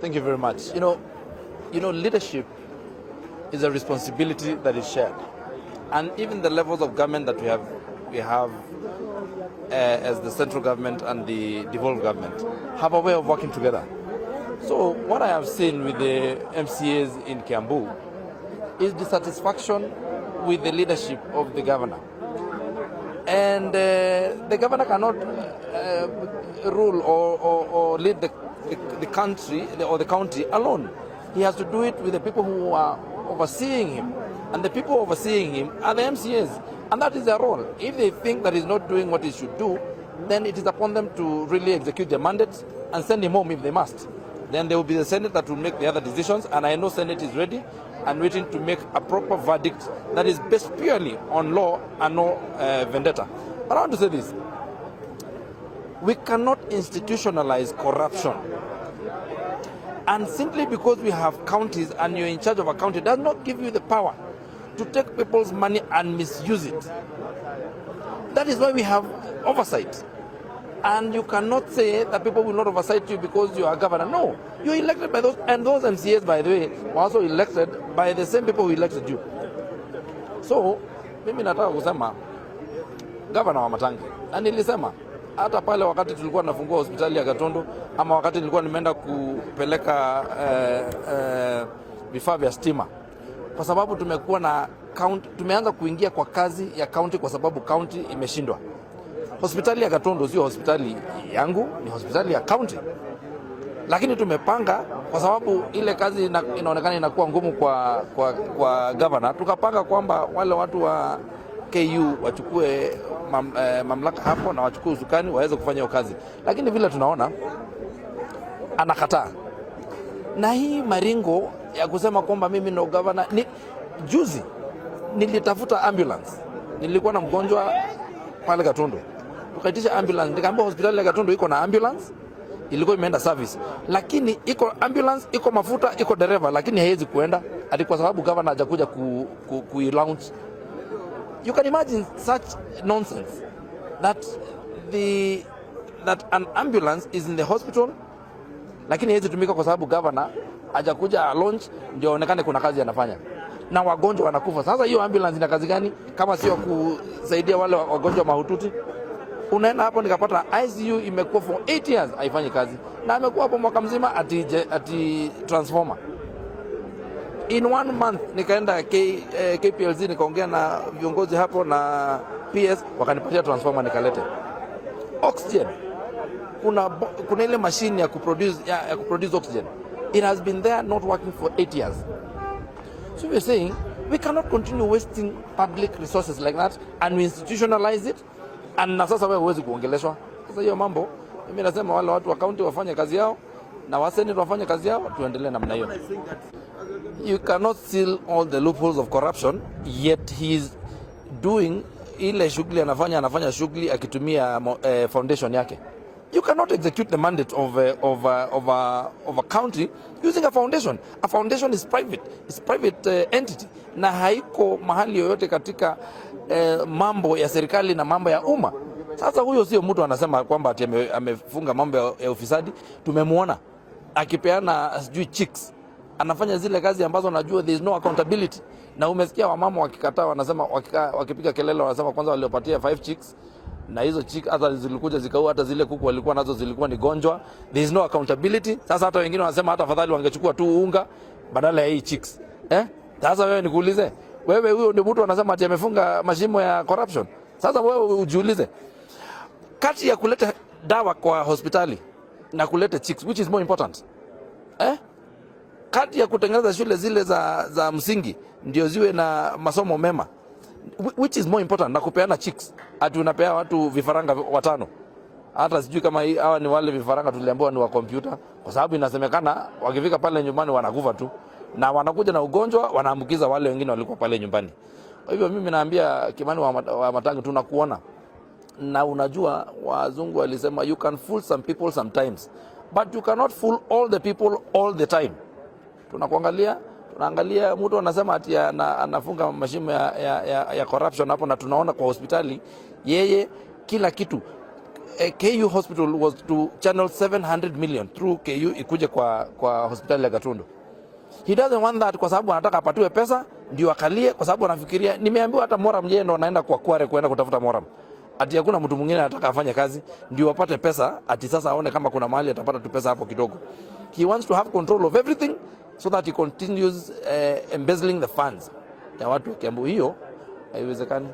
Thank you very much. Leadership is a responsibility that is shared, and even the levels of government that we have as the central government and the devolved government have a way of working together. So what I have seen with the MCAs in Kiambu is dissatisfaction with the leadership of the governor. And the governor cannot rule or lead the country or the county alone. He has to do it with the people who are overseeing him. And the people overseeing him are the MCAs. And that is their role. If they think that he's not doing what he should do, then it is upon them to really execute their mandates and send him home if they must. Then there will be the Senate that will make the other decisions, and I know Senate is ready and waiting to make a proper verdict that is based purely on law and no vendetta. But I want to say this: we cannot institutionalize corruption. And simply because we have counties and you're in charge of a county does not give you the power to take people's money and misuse it. That is why we have oversight. And you cannot say that people will not oversight you because you are governor. No, you're elected by those, and those MCAs, by the way, were also elected by the same people who elected you. So, mimi nataka kusema, Gavana Wamatangi, na nilisema hata pale wakati tulikuwa nafungua hospitali ya Gatundu ama wakati nilikuwa nimeenda kupeleka vifaa vya stima, kwa sababu tumekuwa na county, tumeanza kuingia kwa kazi ya county kwa sababu county imeshindwa. Hospitali ya Gatundu sio hospitali yangu, ni hospitali ya county, lakini tumepanga kwa sababu ile kazi inaonekana inakuwa ngumu kwa governor, tukapanga kwamba wale watu wa KU wachukue mamlaka hapo na wachukue usukani waweze kufanya hiyo kazi, lakini vile tunaona anakataa. Na hii maringo ya kusema kwamba mimi ndo governor ni juzi nilitafuta ambulance, nilikuwa na mgonjwa pale Gatundu, tukaitisha ambulance, nikaambiwa hospitali ya Gatundu iko na ambulance, ilikuwa imeenda service, lakini iko ambulance, iko mafuta, iko dereva, lakini haiwezi kuenda ati kwa sababu governor hajakuja ku launch. You can imagine such nonsense that an ambulance is in the hospital lakini haiwezi tumika kwa sababu governor hajakuja launch ndio aonekane kuna kazi anafanya, na wagonjwa wanakufa. Sasa hiyo ambulance ina kazi gani kama sio kusaidia wale wagonjwa mahututi? Unaenda hapo nikapata ICU imekuwa for 8 years haifanyi kazi, na amekuwa hapo mwaka mzima ati transformer. In one month nikaenda KPLC, nikaongea na viongozi hapo na PS, wakanipatia transformer nikalete. Oxygen, kuna ile machine ya kuproduce oxygen, it has been there not working for 8 years. So we're saying we cannot continue wasting public resources like that and we institutionalize it, and na sasa wewe huwezi kuongeleshwa. Sasa hiyo mambo, mimi nasema wale watu wa county wafanye kazi yao na wa senate wafanye kazi yao, tuendelee namna hiyo. You cannot seal all the loopholes of corruption, yet he is doing ile shughuli anafanya shughuli akitumia foundation yake. You cannot execute the mandate of a county using a foundation. A foundation is private. It's private entity na haiko mahali yoyote katika mambo ya serikali na mambo ya umma. Sasa huyo sio mtu anasema kwamba ati amefunga mambo ya ufisadi. Tumemwona akipeana sijui chicks, anafanya zile kazi ambazo najua there is no accountability. Na umesikia wamama wakikataa, wanasema wakipiga kelele wanasema kwanza waliopatia five chicks na hizo chick hata zilikuja zikaua, hata zile kuku walikuwa nazo zilikuwa ni gonjwa. There is no accountability. Sasa hata wengine wanasema hata afadhali wangechukua tu unga badala ya hii chicks, eh? Sasa wewe nikuulize wewe, huyo ndio mtu anasema ati amefunga mashimo ya corruption. Sasa wewe ujiulize, kati ya kuleta dawa kwa hospitali na kuleta chicks, which is more important, eh? Kati ya kutengeneza shule zile za msingi ndio ziwe na masomo mema, which is more important, na kupeana chicks, ati unapea watu vifaranga watano? Hata sijui kama hawa ni wale vifaranga tuliambiwa ni wa kompyuta, kwa sababu inasemekana wakifika pale nyumbani wanakufa tu, na wanakuja na ugonjwa wanaambukiza wale wengine walikuwa pale nyumbani. Kwa hivyo mimi naambia Kimani Wamatangi, tunakuona na unajua wazungu walisema you can fool some people sometimes but you cannot fool all the people all the time. Tunakuangalia, tunaangalia mtu anasema ati anafunga mashimo ya corruption hapo, na tunaona kwa hospitali yeye kila kitu. KU hospital was to channel 700 million through KU ikuje kwa hospitali ya Gatundu. He doesn't want that kwa sababu anataka apatiwe pesa ndio akalie, kwa sababu anafikiria, nimeambiwa hata murram yeye ndo anaenda kwa Kware kuenda kutafuta murram, ati hakuna mtu mwingine anataka afanye kazi ndio apate pesa, ati sasa aone kama kuna mahali atapata tu pesa hapo kidogo. He wants to have control of everything so that he continues embezzling the funds ya watu wa Kiambu. Hiyo haiwezekani.